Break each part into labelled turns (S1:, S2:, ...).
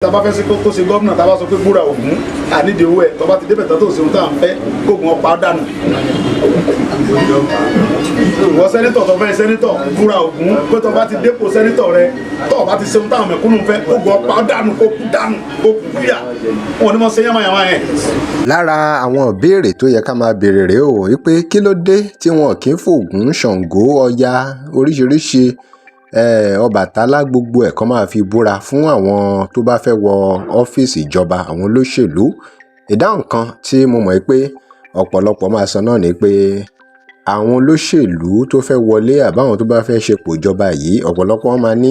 S1: Tá a bá fẹ́ sí kó ṣe gómìnà, tá a bá sọ pé búra Ògún, ànídìí owó ẹ̀, tó bá ti débẹ̀ tán tó ṣe ohun tá à ń fẹ́, kóògùn ọ̀pá dànù. Ìwọ senator tó fẹ́ senator, búra Ògún pé tó bá ti dépò senator rẹ, tó bá ti ṣe ohun táwọn mẹ̀kúnnù fẹ́, kóògùn ọ̀pá dànù, kó kú dànù, kó kú kúyà. Wọn ò ní mọ̀ ṣe yánmayànmá yẹn.
S2: Lára àwọn ìbéèrè tó yẹ ká máa béèrè rèé o, wípé kí ló dé tí wọn kì í fògùn, Ṣàngó, Ọya, oríṣiríṣiì Ọbàtálá, gbogbo ẹ̀ kan máa fi búra fún àwọn tó bá fẹ́ wọ ọ́fíìsì ìjọba, àwọn olóṣèlú? Ìdáhùn kan tí mo mọ̀ pé ọ̀pọ̀lọpọ̀ máa sọ náà ni pé àwọn olóṣèlú tó fẹ́ wọlé àbáwọn tó bá fẹ́ ṣepò ìjọba yìí, ọ̀pọ̀lọpọ̀ wọn máa ní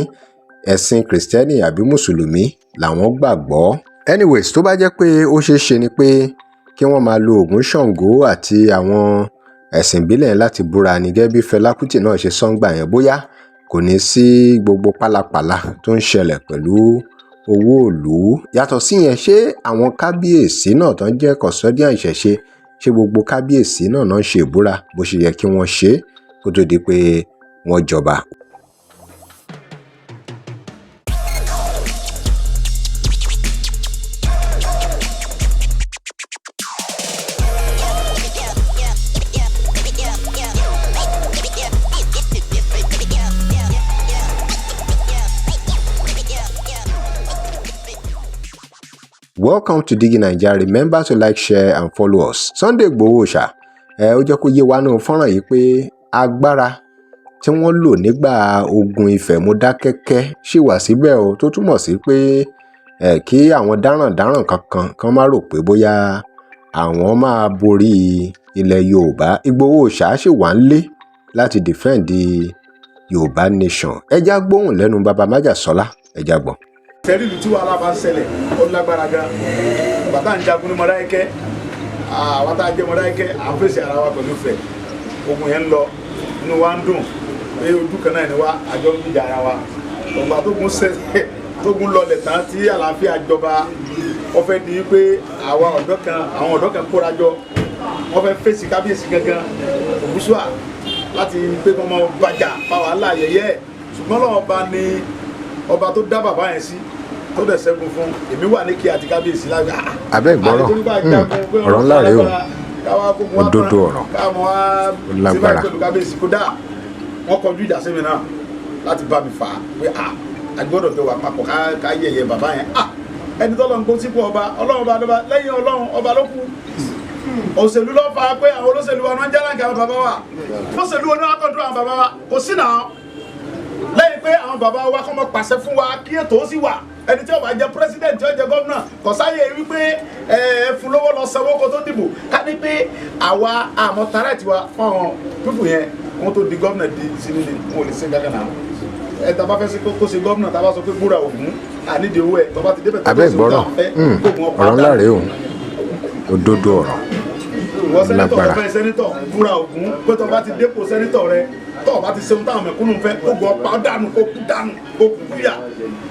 S2: ẹ̀sìn Kìrìsìtẹ́nì àbí Mùsùlùmí làwọn gbàgbọ́. Anyways, tó bá jẹ́ pé ó ṣeé ṣe ni pé kí wọ́n máa lo Ògún, Ṣàngó àti àwọn ẹ̀sìn ìbílẹ̀ láti búra ní, gẹ́gẹ́ bí Fẹlá Kútì náà ṣe sọ́ngbà yẹn, bóyá kò ní sí gbogbo pálapàla tó ń ṣẹlẹ̀ pẹ̀lú owó ìlú. Yàtọ̀ síyẹn, ṣé àwọn kábíyèsí náà tó ń jẹ́ custodian ìṣẹ̀ṣe, ṣé gbogbo kábíyèsí náà náà ń ṣe ìbúra bó ṣe yẹ kí wọ́n ṣe é kó tó di pé wọ́n jọba? Welcome to Digi Naija. Remember to like, share and follow us. Sunday Igboho ṣá ẹ, ó jẹ́ kó yé wa nínú fọ́nrán yìí pé agbára tí wọ́n lò nígbà ogun Ifẹ̀ Mọdákẹ́kẹ́ ṣì wà síbẹ̀ o, tó túmọ̀ sí pé ẹ kí àwọn darandaran kankan kan má rò pé bóyá àwọn máa borí ilẹ̀ Yorùbá. Ìgbòho ṣá ṣì wà ń lé láti defend Yorùbá nation. Ẹ já gbóhùn lẹ́nu baba májàsọ́lá, ẹ já gbọ́.
S1: Tẹ́lí ìlú tí wàhálà bá ń ṣẹlẹ̀, ó lágbára gan. Bàtà ń jagun ní Mọdákẹ́kẹ́, àwọn tá a jẹ́ Mọdákẹ́kẹ́, à ń fèsì ara wa pẹ̀lú Ifẹ̀. Ogun yẹn ń lọ, inú wa ń dùn pé ojú kan náà ni wa, àjọ ń gbìjà ara wa. Ọgbà tógun ṣe tógun lọlẹ̀ tán tí àlàáfíà jọba, wọ́n fẹ́ di pé àwa ọ̀dọ́ kan, àwọn ọ̀dọ́ kan kóra jọ, wọ́n fẹ́ fèsì kábíyèsí gangan Ògúnṣúà láti pé kí wọ́n máa bàjá fa wàhálà yẹ̀yẹ́. Ṣùgbọ́n lọ́wọ́ ọba ni ọba tó dá bàbá yẹn sí, tó dẹ̀ ṣẹ́gun fún. Èmi wà ní kí àti kábíyèsí lágbà.
S2: Abẹ́ ìgbọ́rọ̀, ọ̀rọ̀ ńlá rèé o, òdodo ọ̀rọ̀, ó lágbára.
S1: Pẹ̀lú kábíyèsí, kódà wọ́n kọjú ìjà sí mi náà láti bá mi fà á pé a gbọ́dọ̀ jọ wà papọ̀ ká yẹ̀yẹ́ bàbá yẹn. Ẹni tó lọ ń kó sípò ọba, Ọlọ́run ọba lọ́ba, lẹ́yìn Ọlọ́run ọba ló kù. Òṣèlú ló fà á pé àwọn olóṣèlú wa náà ń jálàǹkì àwọn bàbá wa. Olóṣèlú wo ni wọ́n á kọ́ńtúrò àwọn bàbá wa? Kò sí náà, lẹ́yìn pé àwọn bàbá wa kọ́ mọ pàṣẹ fún wa kí ètò ó sì wà. Ẹni tí ó bá jẹ president, tí ó jẹ gómìnà, kò sáyè wípé ẹ fún lówó lọ sanwó kó tó dìbò. Ká ní pé àwa àmọ́ tààrà tiwa fún àwọn pípù yẹn, wọn tó di gómìnà di sínú ni wọn ò lè ṣe gángan náà. Ẹ tá a bá fẹ́ sí kó ṣe gómìnà, tá a bá sọ pé búra Ògún, ànídìí owó ẹ̀, tó bá ti débẹ̀ tó
S2: Abẹ́
S1: ṣe
S2: ìgbọ́rọ̀, ọ̀rọ̀ ńlá rèé o, òdodo ọ̀rọ̀.
S1: Ìwọ senator tó
S2: Lágbára.
S1: fẹ́ senator, búra Ògún pé tó bá ti dépò senator rẹ, tó bá ti ṣe ohun táwọn mẹ̀kúnnù fẹ́, kóògùn ọ̀pá dànù, kó kú dànù, kó kú kúyà.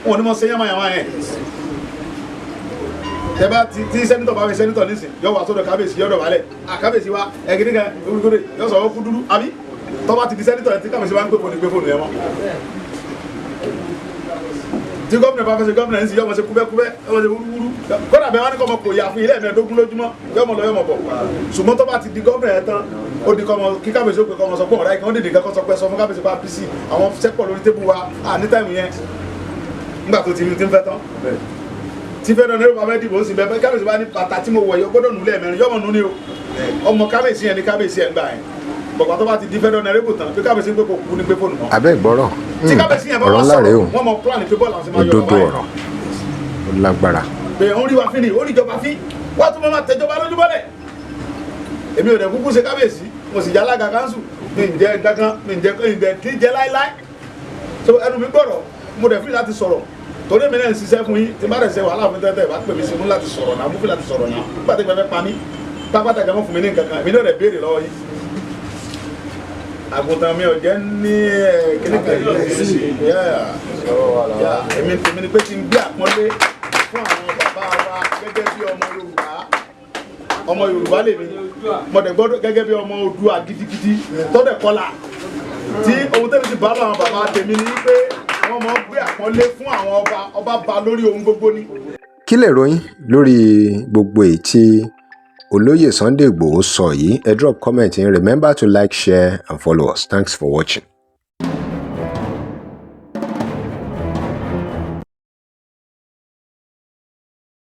S1: Wọn ò ní mọ̀ ṣe yánmayànmá yẹn. Tẹ bá ti tí senator bá fẹ́ senator nísìn, yọ wá sọ́dọ̀ kábíyèsí, yọ̀dọ̀ wálẹ̀ àkábíyèsí wa ẹ̀gídí kan olùkórè, yọ sọ̀rọ̀ kú dúdú àbí. Tó bá ti di senator yẹn, tí kábíyèsí bá ń pè fóònù, gbé fóònù yẹn mọ́. Tí gómìnà bá fẹ́ ṣe gómìnà nísìn, yọ mọ̀ ṣe kúbẹ́kúbẹ́, yọ mọ̀ ṣe wúrúwúrú, kódà bẹ́ẹ̀ wá ní kọ́ ọmọ kò yà fún ilé ẹ̀mẹ́ẹ̀dógún lójúmọ́, yọ mọ̀ lọ, yọ mọ̀ bọ̀. Ṣùgbọ́n tó bá ti di gómìnà yẹn tán, ó di kọ́mọ kí kábíyèsí ó pè kọ́mọ sọ pé ọ̀rá ìkan ó dìde kankan sọ pé sọ fún kábíyèsí pa pc àwọn sẹ́pọ̀ lórí tébù wa à ní táìmù yẹn. Nígbà tó ti rí ti ń fẹ́ tán, tí fẹ́ náà ní bàbá dìbò ó sì bẹ́ẹ̀, kábíyèsí bá ní bàtà tí mo wọ̀ yọ gbọ́dọ̀ nù lẹ́ẹ̀mẹrin, yọmọ nù ni o. Ọmọ kábíyèsí yẹn ní kábíyèsí yẹn gbà yẹn bọ̀gbà tó bá ti di fẹ́ náà rébù tán, pé kábíyèsí ń pé kò kú ní pé fóònù mọ́.
S2: Abẹ́ ìgbọ́rọ̀,
S1: Tí kábíyèsí yẹn bá
S2: ọ̀rọ̀
S1: wá
S2: ńlá rèé
S1: sọ̀rọ̀,
S2: o,
S1: wọ́n mọ plan pé bọ́ọ̀lù àwọn sì máa yọ
S2: òdodo
S1: bàbá yẹn
S2: ọ̀rọ̀, ó lágbára.
S1: Pé ó ń rí wa fín ni, ó rí ìjọba fín, wọ́n tún máa tẹjọba lójúbọ́lẹ̀. Èmi ò dẹ̀ kúkú ṣe kábíyèsí, mo sì jẹ́ alága kánsù, mi ń jẹ́ kankan, mi ń jẹ́ ìjẹ́ kí jẹ́ láéláé. So ẹnu mi gbọ́dọ̀, mo dẹ̀ fi láti sọ̀rọ̀ torí èmi náà ń ṣiṣẹ́ fún yín. Tí n bá dẹ̀ ṣe wàhálà fún tẹ́tẹ́, bá pè mí sí mú láti sọ̀rọ̀ náà, mú fi láti sọ̀rọ̀ náà. Nígbà tí ìgbà fẹ́ pa mí pápátá jẹ́ mọ́ fún mi ní nǹkan kan, èmi náà dẹ̀ béèrè lọ́wọ́ yín. Àgùntàn mi ò jẹ́ ní kíní kan yìí. Èmi tèmi ni pé kí n gbé àpọ́nlé fún àwọn bàbá wa gẹ́gẹ́ bí ọmọ Yorùbá. Ọmọ Yorùbá lèmi, mo dẹ̀ gbọ́dọ̀ gẹ́gẹ́ bí ọmọ Oòduà gidigidi tọ́dẹ̀ kọ́là tí ohun tẹ́lẹ̀ ti bá àwọn bàbá tèmi ni pé wọ́n Wọ́n máa ń gbé àpọ́nlé fún àwọn ọba. Ọba ba lórí ohun gbogbo ni.
S2: Kí lèrò yín lórí gbogbo èyí tí olóyè Sunday Igboho sọ yìí? Ẹ drop comment yín. Remember to like, share and follow us. Thanks for watching.